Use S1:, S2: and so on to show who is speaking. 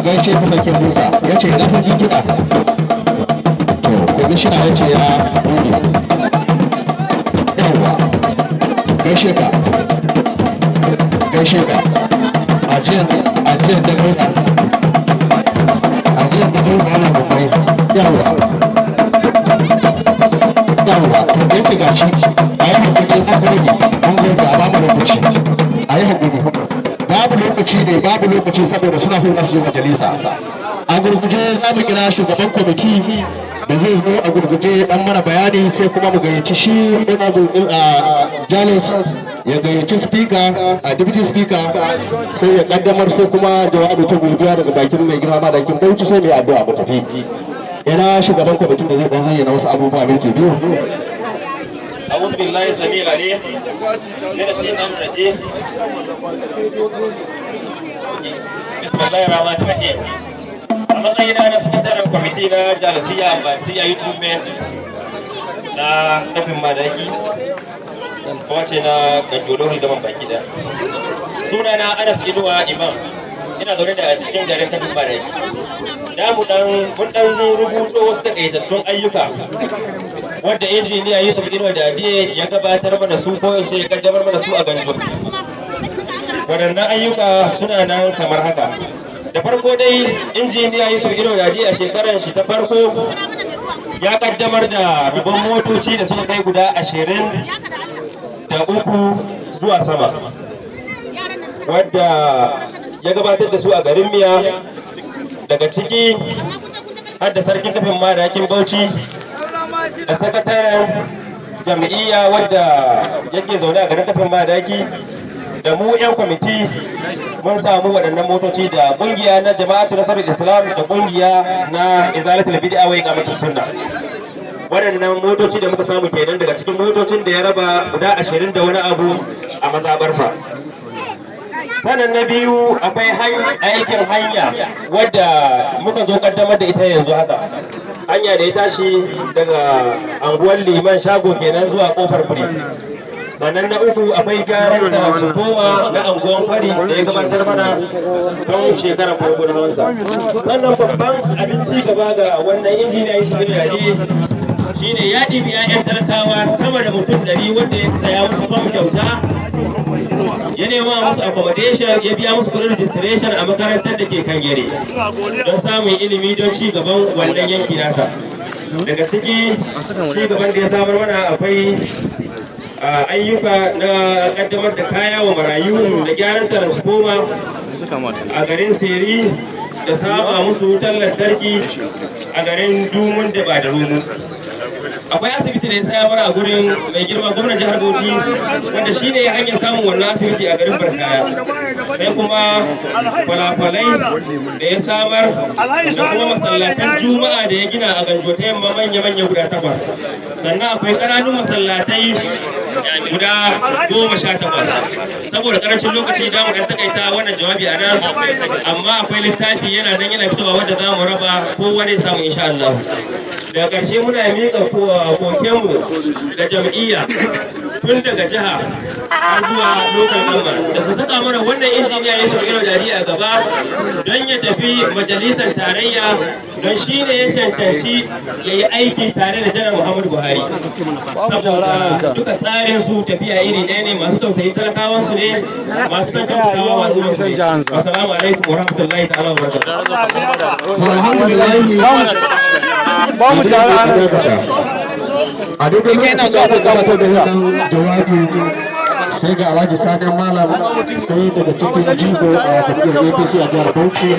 S1: Gaishe ka, Sarkin Musa. Ya ce na sarkin kiɗa. To, kwamishina ya ce ya buɗe. Yawwa, gaishe ka, gaishe ka. Ajiyar, ajiyar da gauna, ajiyar da gauna yana kokari. Yawwa, yawwa. To, da yake gashi, a yi hakuri, mun gode, mun gode. A bamu lokaci, a yi hakuri, babu lokaci ne, babu lokaci, saboda suna so su je majalisa. A gurguje za mu kira shugaban kwamiti da zai zo a gurguje dan mana bayani, sai kuma mu gayyaci shi Honorable Jalos ya gayyaci speaker, a deputy speaker, sai ya kaddamar, sai kuma jawabi ta godiya daga bakin mai girma Madakin Bauchi, sai mai addu'a mu tafi. Ina shugaban kwamitin da zai dan zayyana wasu abubuwa, minti 2?
S2: أعوذ بالله السميع العليم من الشيطان الرجيم. بسم الله الرحمن الرحيم. A matsayina na sakataren kwamiti na Jalasiya Abbasiya Youth Movement na Kafin Madaki, wace na Gajoro zaman baki da sunana Anas Inuwa Imam, ina zaune da cikin garin Kafin Madaki. Da mu dan mun dan rubuto wasu takaitattun ayyuka wanda Injiniya Yusuf Inuwa Dadiye ya gabatar mana su, ko in ce ya kaddamar mana su a Ganjo. Waɗannan ayyuka suna nan kamar haka. Da farko dai, Injiniya Yusuf Inuwa Dadiye a shekarar shi ta farko ya kaddamar da rabon motoci da suka kai guda 23 zuwa sama, wadda ya gabatar da su a garin Miya. Daga ciki har da Sarkin Kafin Madakin Bauchi da sakataren jam'iyya wadda yake zaune a garin Kafin Madaki da mu 'yan kwamiti mun samu waɗannan motoci, da ƙungiya na Jama'atu Nasarar Islam da ƙungiya na Izalatul Bid'a wa Iqamatus Sunna. Waɗannan motoci da muka samu kenan daga cikin motocin da ya raba guda 20 da wani abu a mazabarsa. Sannan na biyu, akwai aikin hanya wadda muka zo kaddamar da ita yanzu haka, hanya da ya tashi daga anguwar Liman Shago kenan zuwa Kofar Kuri. Sannan na uku, akwai gyaran transformer na anguwan Kwari da ya gabatar mana tun shekarar farko na hawansa. Sannan babban abin ci gaba ga wannan Injiniya Yusuf Dadi shine ya ɗibi 'ya'yan talakawa sama da mutum 100 wanda ya saya musu fam kyauta, ya nema musu accommodation, ya biya musu kudin registration a makarantar da ke Kangere don samun ilimi, don ci gaban wannan yanki nasa. Daga ciki ci gaban da ya samar mana akwai ayyuka na kaddamar da kaya wa marayu da gyaran transformer a garin Seri da sama musu wutar lantarki a garin Dumun da ba da Rumu. Akwai asibiti da ya samar a gurin mai girma gwamnan jihar Bauchi, wanda shine hanyar samun wannan asibiti a garin Barkaya. Sai kuma kwalakwalai da ya samar da kuma masallatan Juma'a da ya gina a Ganjo ta Yamma, manya-manya guda takwas. Sannan akwai ƙananun masallatai guda 18. Saboda karancin lokaci, da mu dan takaita wannan jawabi a nan, amma akwai littafi yana nan yana fitowa wanda za mu raba, kowa zai samu insha Allah. Daga ƙarshe, muna miƙa kokenmu da jam'iyya tun daga jiha har zuwa local government da su saka mana wannan Injiniya Yusuf Inuwa Dadi a gaba don ya tafi majalisar tarayya, don shi ne ya cancanci ya yi aiki tare da Janar Muhammadu Buhari, saboda duka tsarin su tafiya iri ɗaya ne, masu tausayin talakawan su ne, masu son kyautatawa masu ne. Assalamu alaikum wa rahmatullahi ta'ala wa barakatuh.
S1: Alhamdulillah.
S3: Ba mu tare a nan.
S1: A daidai lokacin da aka gabatar da wannan jawabi, sai ga Alhaji Sani Malam, sai daga cikin jigo a jam'iyyar APC a jihar Bauchi.